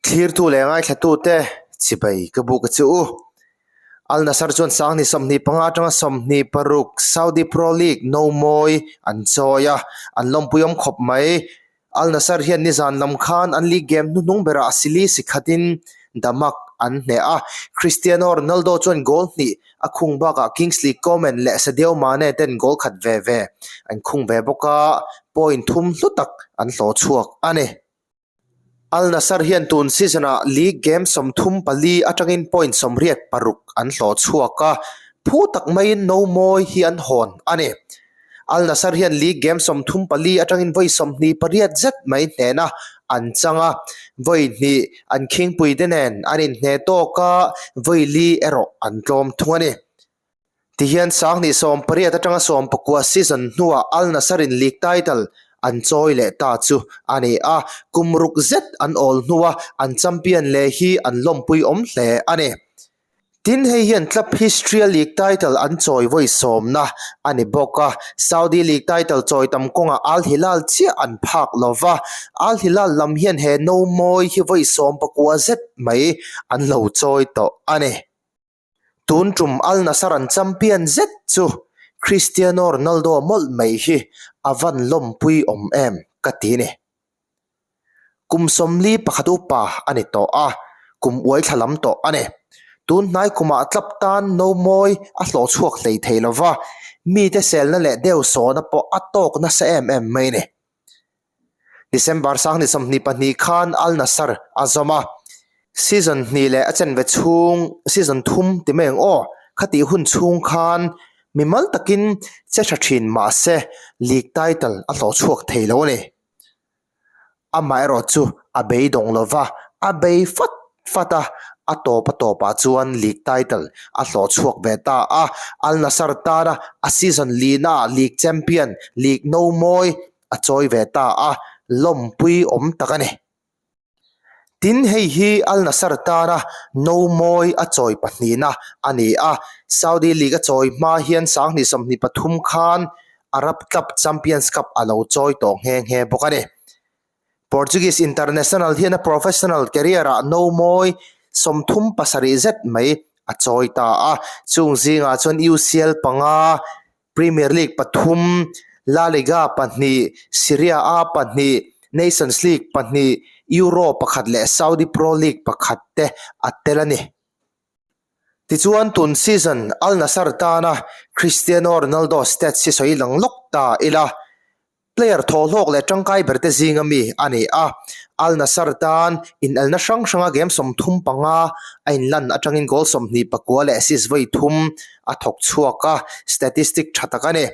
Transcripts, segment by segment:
Thlirtu leh ngaithlatute chibai ka buk a che u. Al Nassr chuan Sangni 25 atanga 26 Saudi Pro League nomawi an chawi a, an lawmpui awm khawp mai. Al Nassr hian nizan lam khan an league game hnuhnung berah sili si khatin Damak an hneh a, Cristiano Ronaldo chuan goal hnih a khung bakah Kingsley Coman leh Sadio Mane ten goal khat ve ve an khung ve bawk a, point thum hlu tak an hlawh chhuak a ni. Al Nassr hian tun season-ah league game 34 atangin point 86 an hlawh chhuak a, phu tak maiin nomawi hi an hawn a ni. Al Nassr hian league game 34 atangin vawi 28 zet mai hnehna an chang a, vawi hnih an khingpuite nen an inhneh tawk a, vawi li erawh an tlawm thung a ni. Tihian Sanghnih 18 atanga 19 season hnuah Al Nassr-in league title an chawi leh ta chu a ni a, kum ruk zet an awl hnua an champion leh hi an lawmpui awm hle a ni. Tin, hei hian club history-a league title an chawi vawi sawmna a ni bawk a, Saudi league title chawi tam kawngah Al Hilal chiah an phak lo va, Al Hilal lam hian he nomawi hi vawi 19 zet mai an lo chawi tawh a ni. Tun tum Al Nassr an champion zet chu Cristiano Ronaldo mawlh mai hi a van lawmpui awm em ka ti ni. Kum 41 upa a ni tawh a, kum uai thla lam tawh a ni. Tun hnai kumah tlap tan nomawi a hlawh chhuak hlei thei lo va, mite selna leh deuhsawhna pawh a tawk nasa em em mai ni. December 2022 khan Al Nassr a zawm a, season hnih leh a chenve chhung, season thum ti mai ang aw, khatih hun chhung khan mimal takin che tha thin mah se league title a hlawh chhuak thei lo a ni. Amaherawhchu a beidawng lo va, a bei fat fat a, a tawp a tawpah chuan league title a hlawh chhuak ve ta a, Al Nassr tana a season lina league champion, league nomawi a chawi ve ta a, lawmpui awm tak a ni. Tin, hei hi Al Nassr tana nomawi a chawi pahnihna a ni a, Saudi League a chawi hma hian 2023 khan Arab Club Champions Cup a lo chawi tawh nghe nghe bawk a ni. Portuguese international hian a professional career-ah nomawi 37 zet mai a chawi ta a, chung zingah chuan UCL panga, Premier League pathum, La Liga pahnih, Serie A pahnih, Nations League pahnih, Euro pakhat leh Saudi Pro League pakhat te a tel a ni. Tichuan tun season Al Nassr tana Cristiano Ronaldo stats hi sawi lang lawk ta ila. Player thawhlawk leh tangkai berte zinga mi a ni a, Al Nassr tan inelna hrang hranga game 35 a inlan atangin goal 29 leh assist vawi thum a thawk chhuak a, statistic tha tak a ni.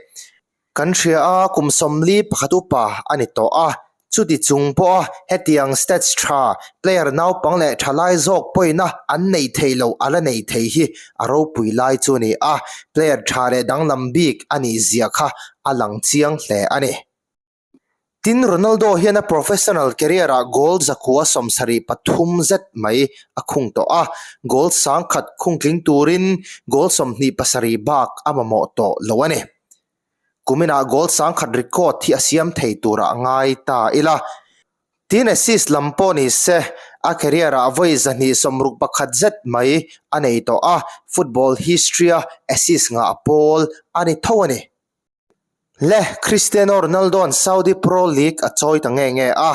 Kan hria a, kum 41 upa a ni tawh a, chuti chung pawha hetiang stats tha player naupang leh thalai zawk pawina an nei thei lo a la nei thei hi a ropui lai chu a ni a, player tha leh danglam bik a nih zia kha a lang chiang hle a ni. Tin, Ronaldo hian a professional career-ah goal 173 zet mai a khung tawh a, goal 10,000 khung tling turin goal 27 bak a mamawh tawh lo a ni. Kuminah goal 10,000 record hi a siam thei turah ngai ta ila. Tin, assist lam pawh ni se, a career-ah vawi 261 zet mai a nei tawh a, football history-a assist ngah pawl a ni tho a ni. Le, Cristiano Ronaldo-a'n Saudi Pro League a chawi ta nge nge a,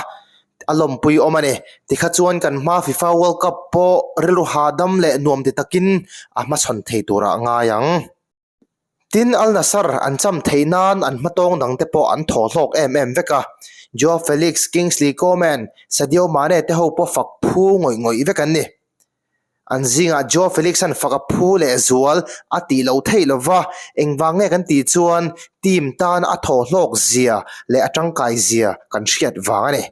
a lawmpui awm a ni. Tikha chuan kan hma FIFA World Cup pawh rilru hahdam leh nuam ti takin a hmachhawn thei turah a ngai ang. Tin, Al Nassr an cham theih nan an hmatawng dangte pawh an thaw hlawk em em vek a. Joao Felix, Kingsley Coman, Sadio Mane te ho pawh fak phu ngawih ngawih vek an ni. An zingah Joao Felix-a'n fak a phu leh zual a tih loh theih lo va, engvang nge kan tih chuan team tan a thaw hlawk zia leh a tangkai zia kan hriat vang a ni.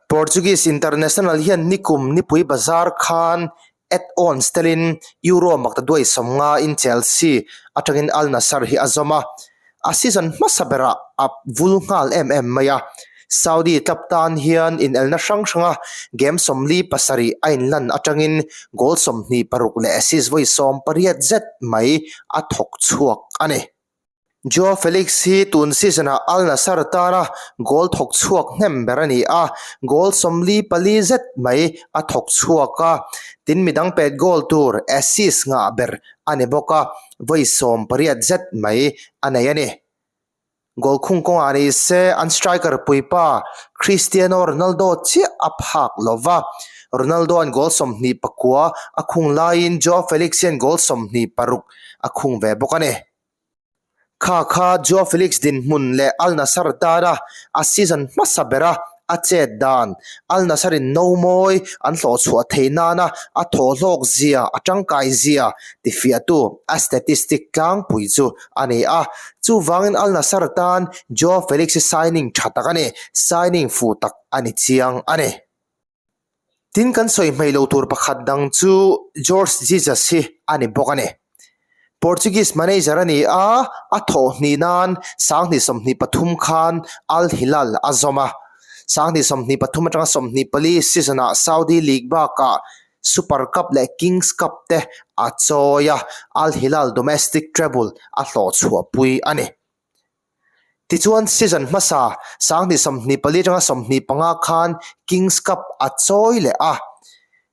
Portuguese international hian nikum nipui bazar khan add-ons telin Euro maktaduai 50 in Chelsea atangin Al Nassr hi a zawm a. A season hmasa berah a vul nghal em em mai a, Saudi club tan hian inelna hrang hranga game 47 a inlan atangin goal 26 leh assist vawi 18 zet mai a thawk chhuak a ni. Joao Felix hi tun season-ah Al Nassr tana goal thawk chhuak hnem ber a ni a, goal 44 zet mai a thawk chhuak a, tin midang pet goal tur assist ngah ber a ni bawk a, vawi 18 zet mai a nei a ni. Goal khung kawngah ni se an striker puipa Cristiano Ronaldo chiah a phak lo va, Ronaldo-a'n goal 29 a khung laiin Joao Felix hian goal 26 a khung ve bawk a ni. Kha kha Joao Felix dinhmun leh Al Nassr tana a season hmasa bera a chet dan, Al Nassr in no mawi an hlawhchhuah thei nana a thawhhlawk zia, a tangkai zia tifiahtu a statistic tlangpui chu a ni a. Chuvangin Al Nassr tan Joao Felix hi signing tha tak a ni, signing fuh tak a ni chiang a ni. Tin kan sawi hmei lo tur pakhat dang chu Jorge Jesus hi a ni bawk a ni. Portuguese manager a ni a, a thawh hnih nan 2023 khan Al Hilal a zawm a. 2023 atanga 24 season-ah Saudi League bakah Super Cup leh Kings Cup te a chawi a, Al Hilal domestic treble a hlawhchhuahpui a ni. Tichuan season hmasa 2024 atanga 25 khan Kings Cup a chawi leh a,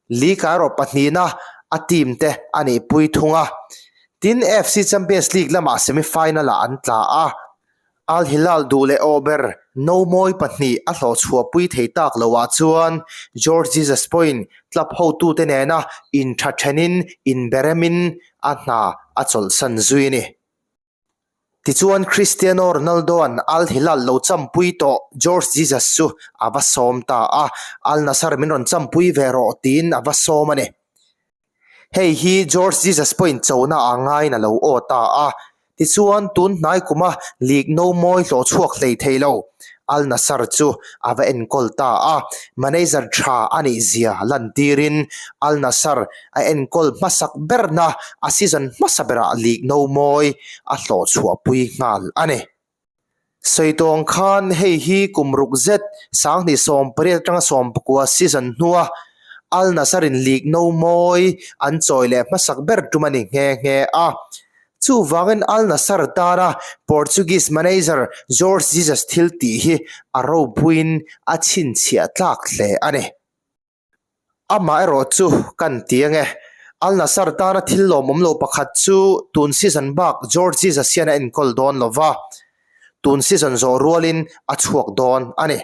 League ah erawh pahnihna a team te a nihpui thung a. Tin AFC Champions League lamah semi-final ah an tla a, Al Hilal duh leh awh ber no mawi pahnih a hlawhchhuahpui thei tak loh ah chuan Jorge Jesus pawhin club hotute nena intha thenin inberemin a hna a chawlhsan zui a ni. Tichuan Cristiano Ronaldo-a'n Al Hilal lo champui tawh Jorge Jesus chu a va sawm ta a, Al Nassr min rawn champui ve rawh tiin a va sawm a ni. Hei hi Jorge Jesus pawhin chona a ngaiin a lo aw ta a, tichuan tun hnai kuma league no mawi hlawh chhuak hlei thei lo Al Nassr chu a va enkawl ta a, manager tha a nih zia lantirin Al Nassr a enkawl hmasak berna a season hmasa berah league no mawi a hlawhchhuahpui nghal a ni. Sawi tawng khan hei hi kum ruk zet 2018 atanga 19 season hnua Al Nassr in league no mawi an chawi leh hmasak ber tum a ni nghe nghe a. Chuvangin Al Nassr tana Portuguese manager Jorge Jesus thil tih hi a ropuiin a chhinchhiah tlak hle a ni. Amaherawh chu kan ti ange, Al Nassr tana thil lawmawm lo pakhat chu tun season bak Jorge Jesus hian a enkawl dawn lova, tun season zawh rualin a chhuak dawn a ni.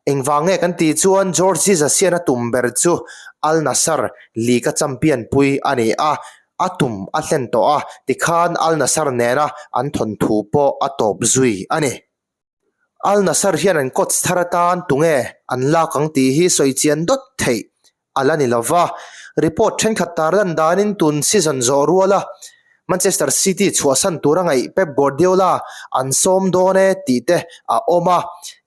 Engvang nge kan tih chuan Jorge Jesus hian a tum ber chu Al Nassr League a champion pui a ni a, a tum a hlen tawh a, tikhan Al Nassr nena an thawnthu pawh a tawp zui a ni. Al Nassr hian an coach thar atan tunge an lak ang tih hi sawi chian dawt theih a la ni lova. Report thenkhat tarlan danin tun season zawh ruala Manchester City chhuahsan tura ngaih Pep Guardiola an sawm dawn e tih te a awm a,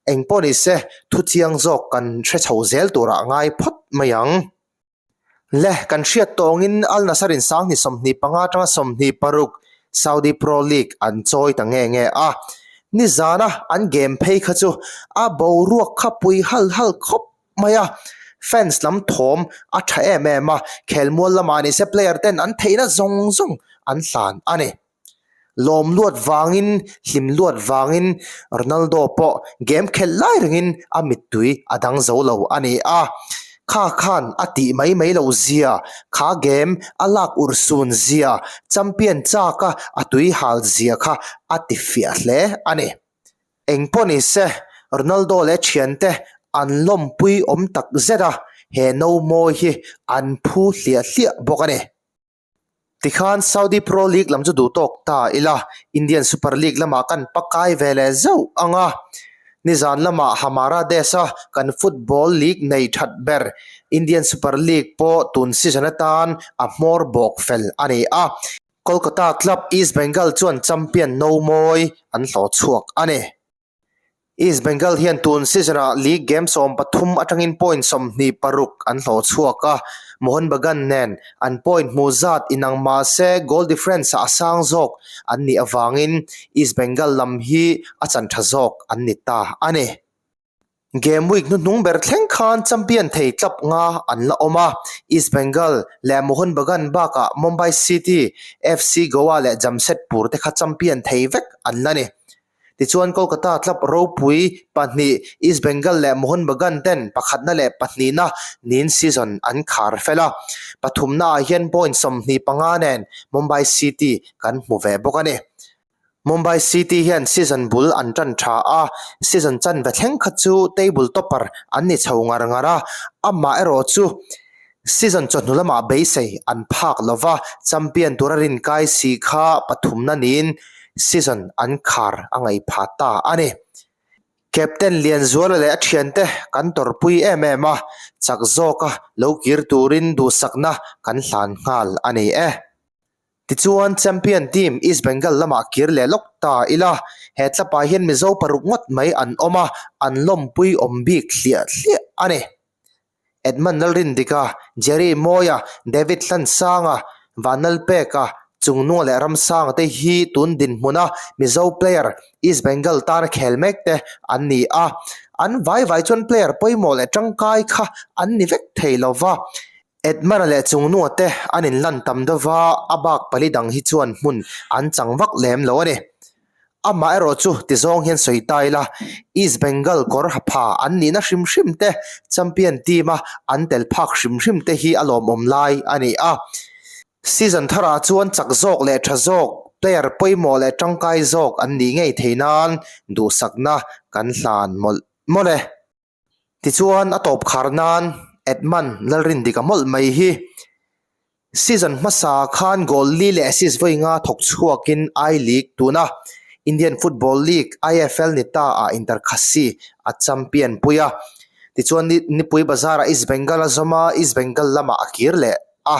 engpawh nise thuchiang zawk kan hre chho zel turah ngai phawt mai ang. Le, kan hriat tawngin Al Nassr in 2025 atanga 26 Saudi Pro League an chawi ta nge nge a. Nizana an game phei kha chu a boruak kha pui hal hal khawp mai a. Fans lam thawm a tha em em a, khelmual lamah nise player ten an theihna zawng zawng an hlan a ni. Lawm luat vangin, hlim luat vangin Ronaldo pawh game khelh lai rengin a mittui a dang zo lo a ni a. Kha khan a tih mai mai loh zia, kha game a lak urh sun zia, champion chak a a tui hal zia kha a ti fiah hle a ni. Eng pawh ni se, Ronaldo leh thiante an lawmpui awm tak zet a, he no mawi hi an phu hliah hliah bawk a ni. Tikhan Saudi Pro League lam chu duh tawk ta ila, Indian Super League lamah kan pakai ve leh zauh ang a. Nizan lamah Hamara Desh-a kan football league nei that ber Indian Super League pawh tun season atan a hmawr bawk fel a ni a. Kolkata club East Bengal chuan champion no mawi an hlawh chhuak a ni. East Bengal hian tun season-ah league game 13 atangin point 26 an hlawh chhuak a, Mohun Bagan nen an point hmuh zat inang mah se goal difference-ah a sang zawk an nih avangin East Bengal lam hi a chan tha zawk an ni ta a ni. Game week hnuhnung ber thleng khan champion thei club nga an la awm a, East Bengal leh Mohun Bagan bakah Mumbai City, FC Goa leh Jamshedpur te kha champion thei vek an la ni. Tichuan Kolkata club ropui pahnih East Bengal leh Mohun Bagan ten pakhatna leh pahnihna niin season an khar fel a, pathumnaah hian point 25 nen Mumbai City kan hmu ve bawk a ni. Mumbai City hian season bul an tan tha a, season chanve thleng kha chu table topper an ni chho ngar ngar a, amah erawh chu season chawhnu lamah beisei an phak lo va, champion tura rinkai si kha pathumna niin season an khar a ngaih phah ta a ni. Captain Lianzuala leh a thiante kan tawrhpui em em a, chak zawka lo kir turin duhsakna kan hlan nghal a ni e. Tichuan champion team East Bengal lamah kir leh lawk ta ila, he tlapah hian Mizo paruk ngawt mai an awm a, an lawmpui awm bik hliah hliah a ni. Edmund Lalrindika, Jerry Mawia, David Hlansanga, Vanlalpeka, Chungnunga leh Ramsanga te hi tun dinhmuna Mizo player East Bengal tana khel mek te an ni a, an vai vai chuan player pawimawh leh tangkai kha an ni vek thei lova. Edmund-a leh Chungnua te an inlan tam deuh va, a bak pali dang hi chuan hmun an chang vak lem lo a ni. Amaherawh chu tizawng hian sawi ta ila, East Bengal kawr ha pha an nihna hrim hrim te, champion team-a an tel phak hrim hrim te hi a lawmawm lai a ni a. Season tharah chuan chak zawk leh tha zawk, player pawimawh leh tangkai zawk an nih ngei thei nan duhsakna kan hlan mawlh mawlh e. Tichuan a tawp khar nan Edmund Lalrindika mawlh mai hi season hmasa khan goal li leh assist vawi nga thawk chhuakin I-League tuna Indian Football League, IFL, ni ta ah Inter Khasi a champion pui a. Tichuan Nipui Bazar-ah East Bengal a zawm a, East Bengal lamah a kir leh a.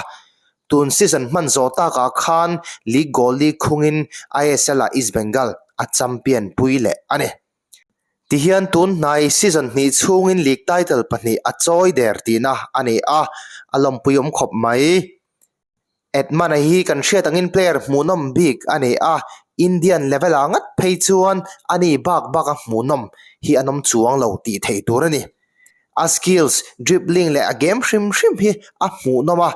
Tun season hman zawh takah khan league goal li khungin ISL-ah East Bengal a champion pui leh a ni. Tihian tun hnai season hnih chhungin league title pahnih a chawi der tihna a ni a, a lawmpui awm khawp mai. Edmund-a hi kan hriat angin player hmuhnawm bik a ni a, Indian level-ah ngat phei chuan ani bak baka hmuhnawm hi an awm chuang lo tih theih tur a ni. A skills, dribbling leh a game hrim hrim hi a hmuhnawm a,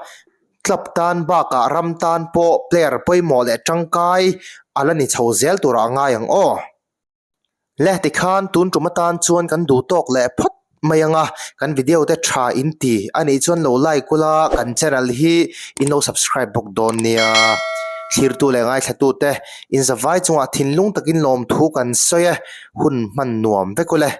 club tan bakah ram tan pawh player pawimawh leh tangkai a la ni chho zel turah a ngai ang aw. Le tikhan tun tum atan chuan kan duh tawk leh phawt mai ang a, kan video te tha in ti a nih chuan lo like ula kan channel hi in lo subscribe bawk dawn nia. Thlirtu leh ngaithlatu te in zavai chungah thinlung takin lawmthu kan sawi e, hun hman nuam vek ule.